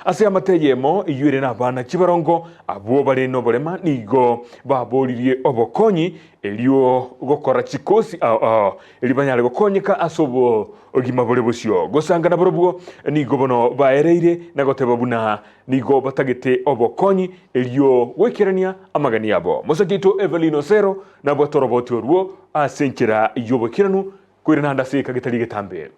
Ase amate eyemo eyio ere nabana chibarongo, abwo bare noborema nigo baboririe obokonyi erio gokora chikosi ao ao, erio banyare gokonyeka ase obogima bore bosio. Gosanga nabarobwo nigo bono baereire na goteba buna nigo batagete obokonyi erio goikerania amagani abo. Mosake oito Evelyn Osero nabwate oroboti orwo ase enchera y'oboikeranu koirana ande ase egeka getari getambe.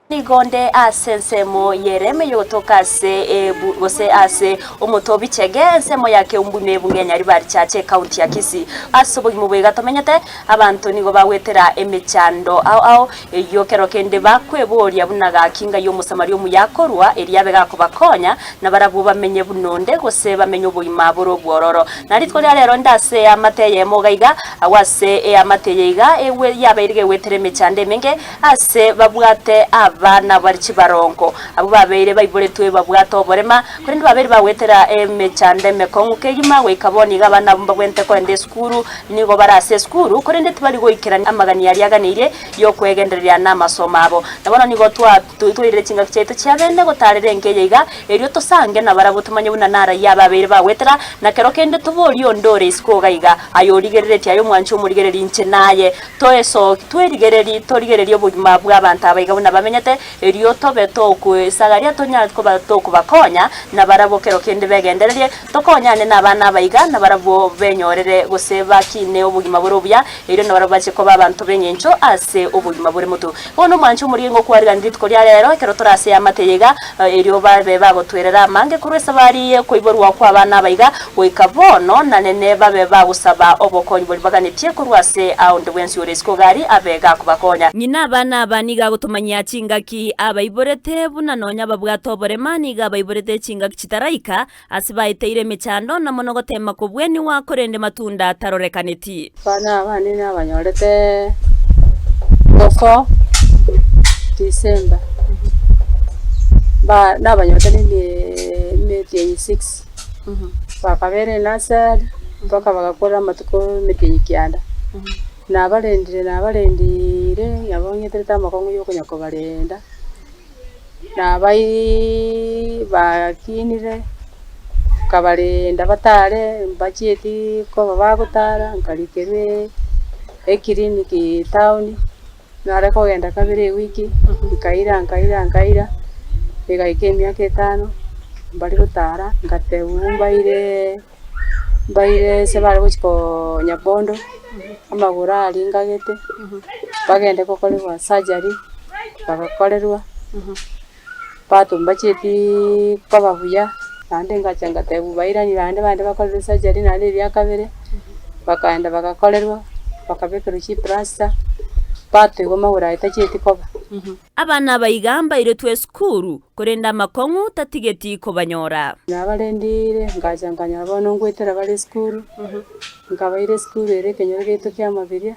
Nigo nde ase ensemo y'ereme y'ogotoka ase ebu gose ase omote o Bichege, ensemo ya Keumbu ime ebunge ya Nyaribari Chache, ekaunti ya Kisii. Ase obogima obo iga tomenyete, abanto nigo bagwetera emechando ao ao, eyio kero kende bakweboria buna gaki ngai Omosamaria omuya akorwa, erio abe gakobakonya, na barabwo bamenye buna onde, gose bamenye obogima bore obwororo. Na rituko ria rero nde ase eamate eyemo iga iga, agwo ase eamate eye iga egwe yabeire gegwetera emechando emenge, Ase babwate abana bare chibarongo, abwo babeire baiboretwe babwate oborema, korende babeire bagwetera emechando emekong'u kegima, goika bono iga abana abwo mbabwenerete kogenda esukuru, nigo bare ase esukuru, korende tibari goikerania amagani aria aganeirie y'okwegendereria namasomo abo. Na bono nigo twa twairire chingaki chiaito chiabene gotaarera enka eye iga, erio tosange nabarabwo tomanye buna naraia ababeire bagwetera, na kero kende toborie onde ore isiko iga iga, aye origereretie aye omwanchi omorigereria inche naye, Toesoki, twerigererie, torigererie obogima bw'abanto aba iga buna bamenyete, erio tobe tokwesagaria tonyare koba tokobakonya, na barabwo kero kende begendererie, tokonyane nabana aba iga, na barabwo benyorere gose bakine obogima bore obuya, erio nabarabwo bache koba abanto b'engencho ase obogima bore motu. Bono omwanche omorigie ngokwariganire rituko ria rero, ekero tore ase eamate eye iga, erio babe bagotwerera amange korwa esabari y'okoiborwa kw'abana aba iga, goika bono, na nene babe bagosaba obokonyi boria baganetie korwa ase aonde bwensi ore isiko iga aria abe gakobakonya. Ng'ina abana aba nigo agotomanyia chingaki abaiborete, buna nonya babwate oborema nigo abaiborete chingaki chitaraika, ase baeteire emechando, na mono goteema kobwenigwa, korende matunda tarorekaneti. Abana abane nabanyorete before December, ba nabanyorete na emie emetienyi six, bakabera enursery mpaka bagakora amatuko emetienyi kianda. Nabarendire nabarendire nabo ng'eterete amakong'u ya okonya kobarenda. Nabaii bakinire, nkabarenda batare mbachieti koba bagotara, nkarikerwa eclinic etown, nare kogenda kabere ewiki, nkaira nkaira nkaira, egaika emiaka etano, mbari gotara, ngatebwa mbaire mbaire ase bare gochia koo Nyabondo, amagoro aria ngagete, bagende gokorerwa surgery, bagakorerwa, bato mbachietiiii koba buya, naende ngacha ngatebiwa bairani naende bagende bakorerwe surgery naende eria kabere, bakaenda bagakorerwa, bakabekerwa chiplasta, batoigwa amagoro aye tachieti koba. Abana aba iga mbairetwe esukuru, korende amakong'u tatigeti kobanyora. Nabarendire, ngacha nkanyora bono ngoetera bare esukuru, nkabaira esukuru ere ekenyoro giaito kia Mabiria,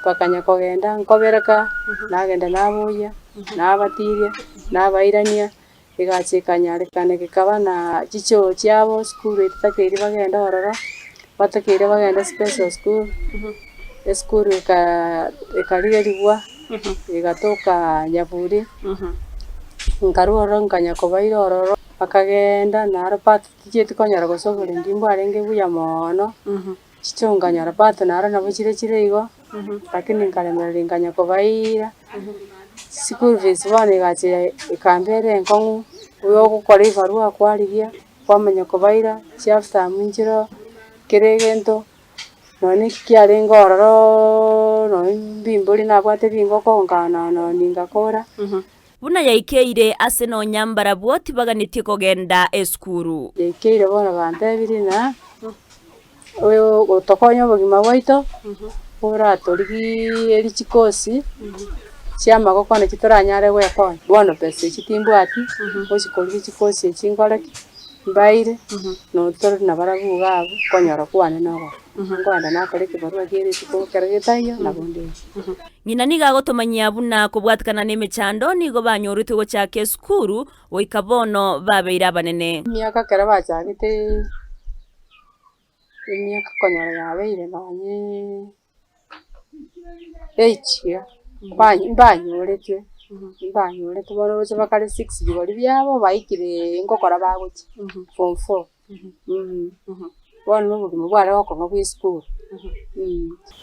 bakanya kogenda nkobereka, nagenda naboyia, nabatiria, nabairania, egacha ekanyarekana gekaba na chichoo chiabo esukuru eye tetakeiri bagende ororo, batakeire bagende special school, esukuru eka ekarigerigwa. Egatoka Nyaburi, nkarua ororo nkanya kobaira ororo, bakagenda naro pato tichieti konyora gose oborendi mbwarenge buya moono, chichoo nkanyora pato naro nabo chire chire igo, lakini nkaremereria nkanya kobaira, school fees bono egacha ekambera enkong'u, oyo ogokora ebarua kwarigia, kwamanya kobaira, chiafterm nchiroo, kera egento. Nonya eki kiarenge ororo, nonya mbimbori nabwate bingoko nkana nonya ngakora. Buna yaikeire ase nonya mbarabwo tibaganetie kogenda esukuru. Yaikeire bono bantebirie ng'a oyo otokonye obogima bwaito, oratorigiiie richikosi chi'amagoko naki toranyare gwekonya. Bono besa echi timbwati, ngochi korigia chikosi echi nkore ki? Mbaire, notore nabarabwo iga abwo, okonyora kwane nogoro. Nkoenda nakora ekebarua kia rituko ekero getaiyo, nabo nde inche. Ng'ina nigo agotomanyia buna kobwatikana nemechando nigo banyoretwe gochaka esukuru goika bono babeire abanene. Emiaka ekero bachagete emiaka konyora yabeire nonye eight iga, mbanyoretwe. Mbanyorete bono roche bakare six bigori biabo baikire ngokora bagochia form four. Bono na obogima bware gokong'a bwa esukuru.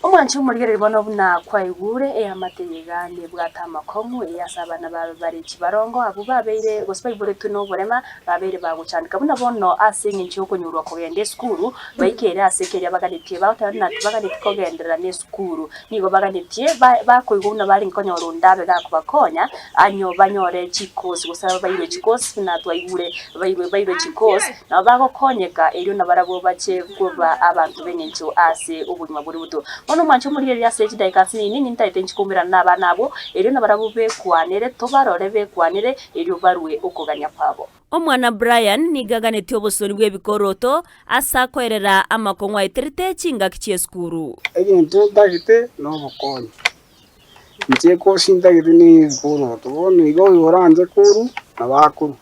Omwanchi omorigereria bono buna kwaigure eamate eye iga nebwate amakong'u eye ase abana babe bare chibarongo abwo babeire gose baiboretwe noborema babeire bagochandeka buna bono ase engencho yokonyorwa kogenda esukuru baikeire ase keria baganetie bagoteba buna tibaganeti kogenderera nesukuru nigo baganetie bakoigwa buna barenge konyora onde abe gakobakonya anyo banyore chikosi gose bairwe chikosi buna twaigure bairwe bairwe chikosi Nabo bagokonyeka, erio nabarabwo bache koba abanto b'engencho ase obogima bore botuko. Bono mwanche omorigererie ase chidaeka nsinini, nintaete inche koumerana nabana abwo, erio nabarabwo bekwanere, tobarore bekwanere, erio barue okogania kwabo. Omwana Brian nigo aganetie obosoni bw'ebikoroto ase akoerera amakong'u aeterete chingaki chi'esukuru. Egento ntagete nobokonyi, inche ekosi ntagete ne ebikoroto, bono igo oyo oranche korwa nabo akorwa.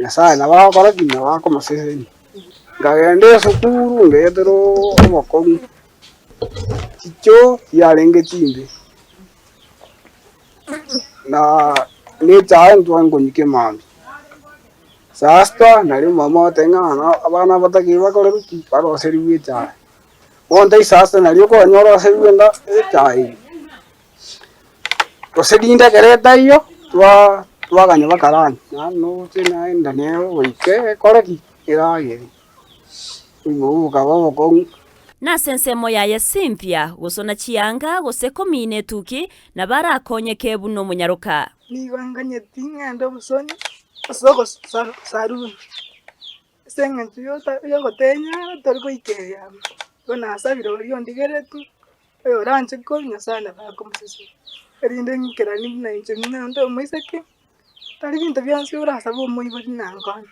Nyasaye nabo agokora ki? Nabo akomosesenia. Nkagenda esukuru ngetera obokong'u, chichoo chiarenge chimbe, na nechae ntwa nkonywa kemambia. Saa sita nario mama agoteba ng'a ng'a abana abatakeire bakorerwe ki? Baroserigwe echae. Bono tai saa sita nario okonyora oroserigwe enda echae eywo. Gose rinde ekero etaiyo, twa twaganya bakarani, naende noche naende nere goika ekore ki? Eragere. Obogima obo bokaba obokong'u. Nase ensemo yaye Cynthia, gosona chianga, gose komina etuki, nabo arakonyeke buna omonyaroka. Nigo nganyeti ng'ende obosoni ase ogosaruni, ase eng'encho yogotenyara tori goika eyemo. Igo nasabire oria ondigeretie. Oyoranche korwa Nyasae nabo akomosesenia, erinde ng'ikeranie buna inche buna onde omoiseke, tari binto bionsi orasabe omoibori nankonye.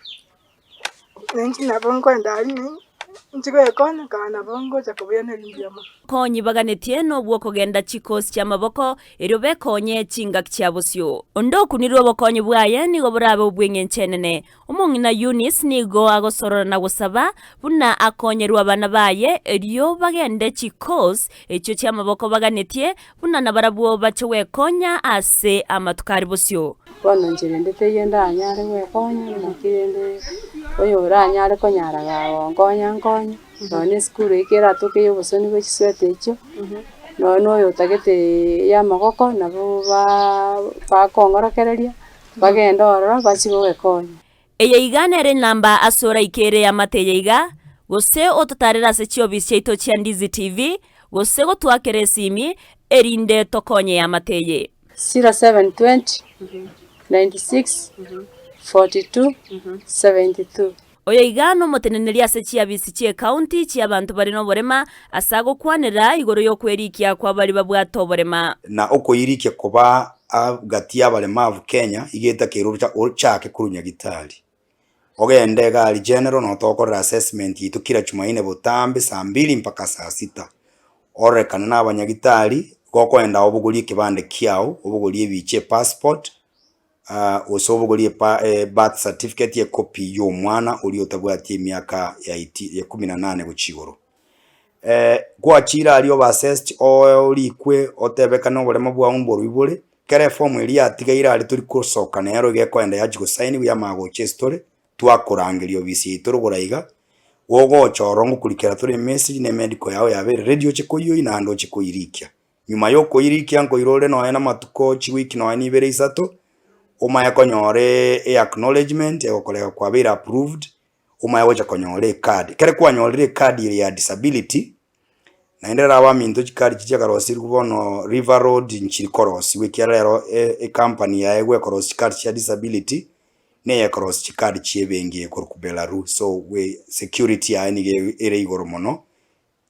Na inche nabo nkoenda aria ne inche goekonya kare nabo ngocha kobuyaneria mbuya mono. Konyi baganetie nobw'okogenda chikosi chi'amaboko, erio bekonye chingaki chia bosio. Onde okunirwe obokonyi bwaye nigo borabe obw'engencho enene. Omong'ina Eunice nigo agosorora na gosaba buna akonyerwe abana baye erio bagende chikosi echio chi'amaboko baganetie, buna nabarabwo bache gwekonya ase amatuko aria bosio. Bono inche rende teiyo ndanyare gwekonya, naki rende oyo oranyare konyara gagonkonya nkonye, nonya na esukuru eyio keratoke ya obosoni bwa chisweta echio, nonya na oyo otagete ya amagoko nabo ba bakong'orokereria, bagende ororo bachie gogekonya. Eye iga nere enamba ase oraikere eamate eye iga, gose ototarere ase chiofisi chiaito chia Ndizi TV, gose gotwakera esimi, erinde tokonye eamate eye. 0720 96 42 72. Oyo iga nomoteneneri ase chiabisi chi'ecounty chi'abanto bare noborema, ase agokwanera igoro y'okwerikia kwa baria babwate oborema. Na okoirikia koba gati y'abaremavu Kenya iga etakeire ochake korwa Nyagitari. Ogende egari general noo togokorera assessment yaito kera jumaine botambe saa mbili mpaka saa sita. Ororekane na abanyagitari, gokoenda obogorie ekebande kiao, obogorie ebicha epassport, gose obogorie ebirth certificate ecopy ya omwana oria otabwati emiaka ya ya kumi na nane gochia igoro. Gwachire aria obe assessed orikwe otebekane oboremo bwao mborobio bore, ekero eform eria yatigaire aria tori kosoka nero iga ekoenda yachia gosainiwa yamanya gocha ase tore, twakorangeria obisi yaito rogoro iga, gogocha ororo ngokorikera tore emessage na emedical yao yabeire ready oche koiyoi naende oche koirikia. Nyuma y'okoirikia nkoira ore nonya namatuko chiwiki nonya na ibere isato, omanye konyora e acknowledgement egokoreka kwabeire approved, omanye gocha konyora ecard. Ekero kwanyorire ecard eye ya disability, naende rero abaminto chicard echi chiakarosirwe bono River Road nchiri korosiwa ekiagera rero ecompany yaye gwekorosia chicard chia disability, neye ekorosia chicard chia ebenki ekorokwa Belarus, so we security yaye nigo ere igoro mono.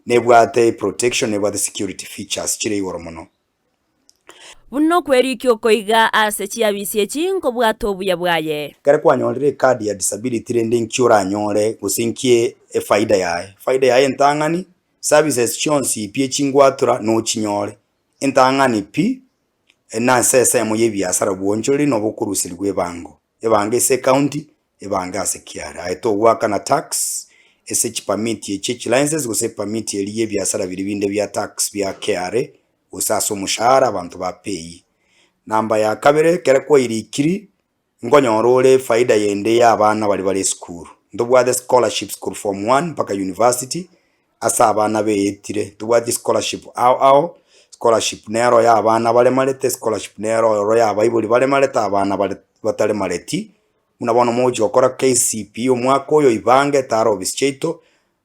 Nebwate protection nebwate security features chire igoro mono. Buna okwerikia okoiga ase chiabisi echi nkobwate obuya bwaye. Ekero kwanyorire ecard ya disability rende nki oranyore gose nki efaida yaye? Efaida yaye entang'ani, services chionsi pi echingwatora nochinyore, entang'ani pi, nase ensemo ya ebiasara bwonchoreri nobo okoruserigwa ebango. Ebange ase ecounty, ebange ase kiare. Aye togoakana tax ase chipermit echi chilicense gose epermit eria ye ebiasara biria binde bia tax bia KRA gose ase omoshahara abanto ba pay. Namba ya kabere, ekere kwairikiri, nkonyora ore efaida yende ya abana baria bare esukuru. Ntobwate scholarships korwa form one mpaka university, ase abana beetire. Ntobwate chischolarship ao ao, scholarship nero ya abana baremarete, scholarship nero oro ya abaibori baremarete abana bare bataremareti, buna bono mogochia gokora KCPE omwaka oyo ibange tara ofisi chiaito,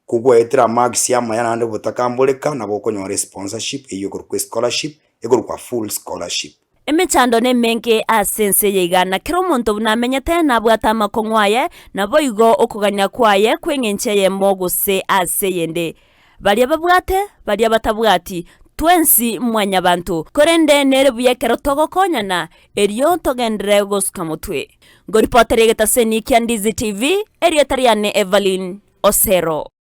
Kogoetera amarks amaya naende botakamboreka nabo okonyora esponsorship eyio ekorokwa escholarship, ekorokwa full scholarship. Emechando nemenge ase ense eye iga, na kera omonto buna amenyete nabwate amakong'u aye, naboigo okogania kwaye kw'engencho eyemo gose ase eyende. Baria babwate, baria batabwati, twensi mwanyabanto. Korende nere buya ekero togokonyana, erio togenderere gosuka motwe. Ngoripoteria egetaseni kia Ndizi TV, erieta riane Evelyn Osero.